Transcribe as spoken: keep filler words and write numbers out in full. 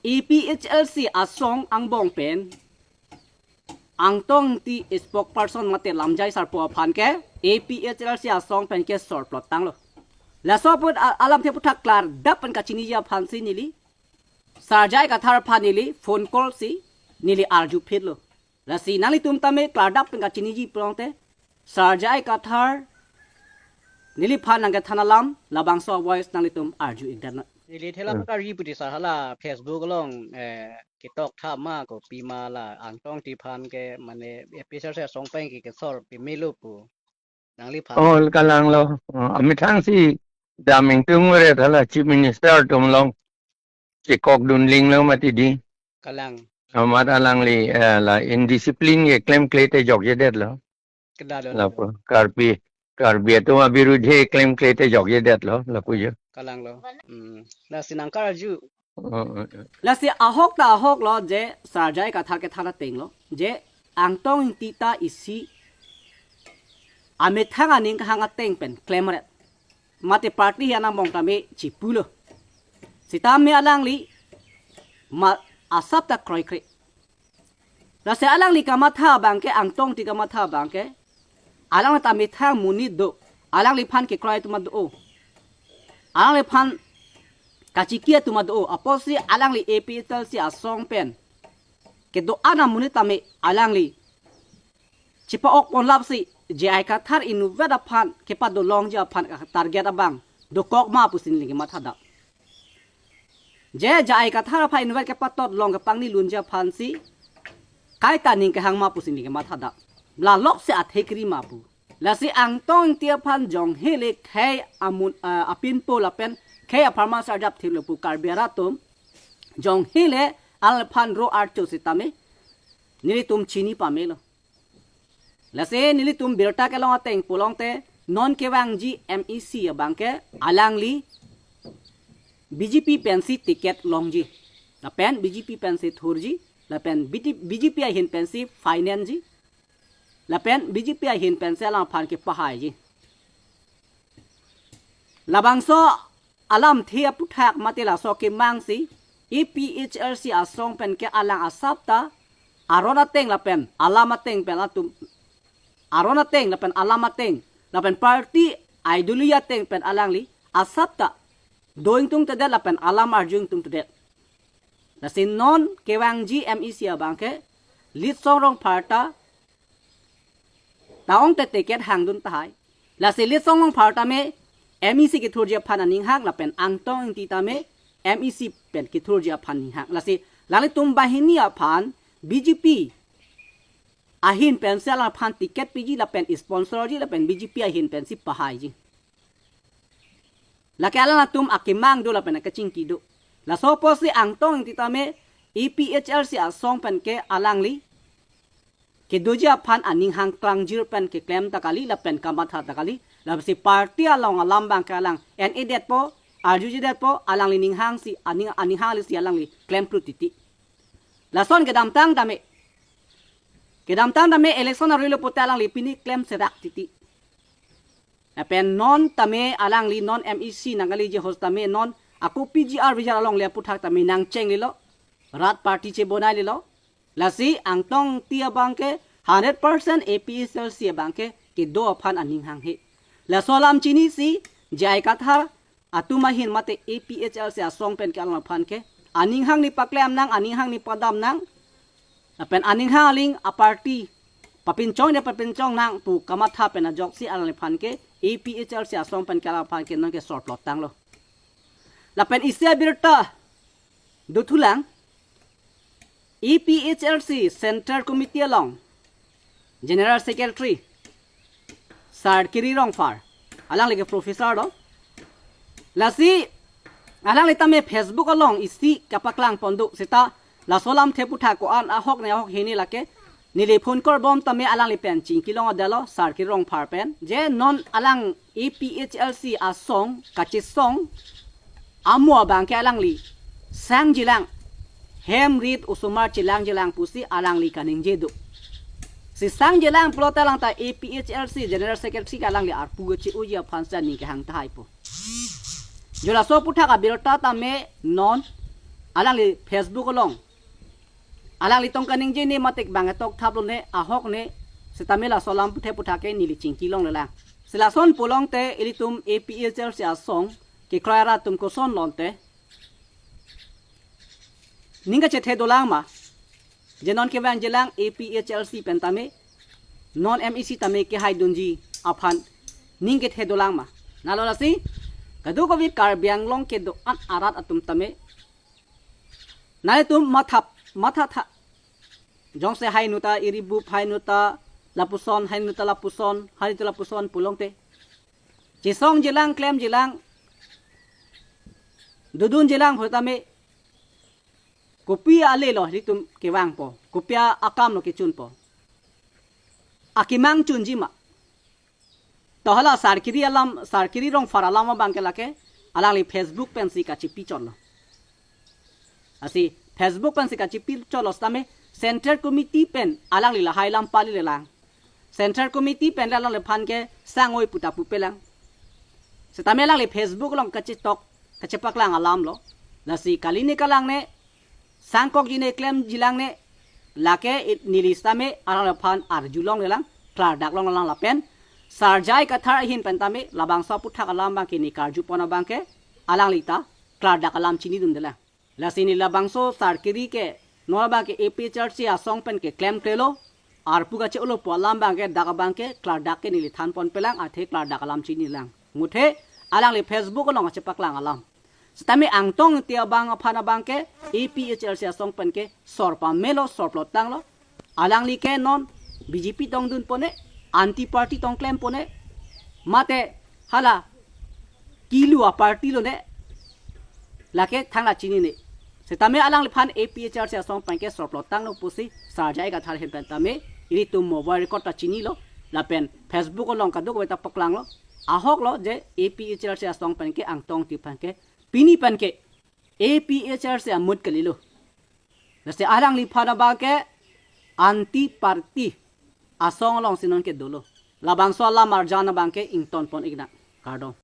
A P H L C asong angbong pen Angtong Ingti spokesperson mate lamjai sarpo aphan ke A P H L C asong pen ke sor plot tanglo. Laso apot a-, alamthe aputhak klardap pen kachiniji aphansi neli Sir J I Kathar aphan neli phone call si neli arju phitlo. Lasi nanglitum tame klardap pen kachiniji pulote Sir J I Kathar neliphan nangkethan alam labangso voice nanglitum arju-ikdet na. Neli thela Hmm. karji puti sir hala Facebook along, eh, ketok tha ma kopima la Angtong Ingti aphan ke mane A P H L C asong pen ke kesor pemelo pu. Nangliphan. Oh, kalanglo. Oh, amethang si dam ingtung veret hala Chief Minister atum along chekok dunlinglo mati di. Kalang. Amat alangli, eh, la indiscipline keklem kle te jokjedetlo. Kedalo. Lapu Karbi, Karbi atum abirudhe klem kle te jokjedetlo, lapu jo. Kalanglo. Hmm. Lasi nangkarju. Oh, oh, oh. Lasi ahok ta ahoklo je Sir J I Kathar kethan atenglo. Je Angtong Ingti ta isi amethang aning kehang ateng pen klemret. Mate party hi angbong tame chipulo. Sitame alangli ma asap ta kroikre. Lasi alangli kamatha abang ke, Angtong Ingti kamatha abang ke, alang ta methang monit do, alangliphan kekroi atum do, alangliphan kachiki atum do, apotsi alangli A P H L C asong pen kedo-an amonit tame alangli chepa-ok ponlapsi J I Kathar inutvet aphan kepadolongji aphan target abang dokok ma pusi neli kemathadam. Je J I Kathar aphan inutvet kepatot long kepangni lunji aphansi kaita ning kehang ma pusi neli kemathadam. La lok se athekri ma pu. Lasi Angtong Ingti aphan jonghe le khei amun, ah, apinpo lapen khei apharman si arjap thirlo pu Karbi arat atum jonghe le alphan ro archo sitame nelitum chini pamelo. Lasi nelitum birta kelong ateng pulote non kevangji M E C abang ke alangli B J P pensi ticket longji. Lapen B J P pensi thurji. Lapen B T, B J P ahin pensi finance ji. Lapen B J P ahin pensi alangphan kepahaiji. Labangso alamthe aputhak mate laso kemangsi A P H L C asong pen ke alang asap ta aron ateng lapen alam ateng pen atum, aron ateng lapen alam ateng lapen party ideology ateng pen alangli asap ta do ingtungtedet lapen alam arju ingtungtedet. Lasi non kevangji M E C abang ke Litsong Rongphar ta ta-ong te ticket hangdun tahai. Lasi Litsong Rongphar tame M E C kethurji aphan aning hang lapen Angtong Ingti tame M E C pen kethurji aphan aning hang. Lasi alanglitum banghini aphan B J P ahin pensi alangphan ticket piji lapen sponsor ji lapen B J P ahin pensi pahaiji. Lake alangtum akemang do lapen akechingki do. Laso apotsi Angtong Ingti tame A P H L C asong pen ke alangli kedoji aphan aning hang klangjir pen keklem ta kali lapen kamatha ta kali. Lasi party along alam abang ke alang en-edetpo, arjujedetpo, alangli ning hangsi aning, aning hangli si alangli klem plut titi. Lason kedamtang tame, kedamtang tame election arilo pulote alangli pini klem serak titi. Lapen non tame alangli non M E C nangkeleji ahut tame non ako P G R V G R along le aputhak tame nangchenglelo. Rat party chebonailelo. Lasi Angtong Ingti abang ke hundred percent A P H L C abang ke kedo aphan aning hanghe. Laso alam chinisi J I Kathar atum ahin mate A P H L C asong pen ke alangphan ke aning hangni paklem nang, aning hangni padam nang. Lapen aning hang aling a party papinchong de papinchong nang pu kamatha pen ajoksi alangphan ke A P H L C asong pen ke alangphan ke non ke sor plot tanglo. Lapen isi abirta dothulang, A P H L C Central Committee along General Secretary Sir Kiri Rongphar, alangli ke professor do. Lasi alangli tame Facebook along isi kapaklang pon do seta laso alamthe aputhak ko-an ahok ne ahok hini lake neli phone call bom tame alangli pen chingki longledetlo Sir Kiri Rongphar pen. Je non alang A P H L C asong kachesong amo abang ke alangli sangjilang, hem rit osomar chelangjilang pusi alangli kaningje do. Si sangjilang pulote alang ta A P H L C General Secretary ke alangli arpu che-oji aphan si aning kehang tahai po. Jo laso aputhak abirta tame non alangli Facebook along alanglitum kaningje ne mate bang atok thap lone ahok ne, setame laso alam puthe puthak ke neli chingki longlelang. Si lason pulote ilitum A P H L C asong kekroi arat atum koson lote ning kachethe dolang ma? Je non kevangjilang A P H L C pen tame, non M A C tame kehaidunji aphan ning kethe dolang ma? Nalo lasi kadokave Karbi Anglong kedo-an arat atum tame, nangtum mathap mathatha. Jongsi hainu ta iribup, hainu ta lapuson, hainu ta lapuson, hainu ta lapuson pulote, chesongjilang, klemjilang, dodunjilang pho tame, kopi ale lo ilitum kevangpo, kopi akam lo kechunpo? Akemang chunji ma? To hala Sarkiri alam, Sarkiri Rongphar alam abang ke lake alangli Facebook pensi kachipi chotlo. Lasi Facebook pensi kachipi chotlo setame Central Committee pen alangli lahai lam palilelang. Central Committee pen le alangliphan ke sang-oi pu ta pupelang. Setame alangli Facebook along kachetok kachepaklang alam lo. Lasi kali ne kalang ne, sangkokji ne, klemjilang ne, lake i-, neli setame alangliphan arjulonglelang, klardak longlelang lapen Sar J I Kathar ahin pen tame labangso aphuthak alam abang ke ne karjupon abang ke alangli ta klardak alam chinidundelang. Lasi ne labangso Sarkiri ke non abang ke A P H L C asong pen keklemklelo, arpu kache-olo pu alam abang ke dak abang ke klardak ke neli thanponpelang, athe klardak alam chinilang. Muthe alangli Facebook along kachepaklang alam. Setame Angtong Ingti abang aphan abang ke A P H L C asong pen ke sor pamelo, sor plotanglo. Alangli ke non B J P tongdunpone, anti party tongklempone, mate hala kilu a-party lone, lake thangta chinine. Setame alangliphan A P H L C asong pen ke sor plotanglo pusi Sar J I Kathar ahin pen tame ilitum mobile record ta chinilo, lapen Facebook along kadokave ta paklanglo. Ahok lo je A P H L C asong pen ke Angtong Ingti aphan ke pini pen ke A P H L C amut kalilo. Lasi alangliphan abang ke anti party asong alongsi non ke dolo. Labangso alam arjan abang ke ingtonpon-iknang. Kardom.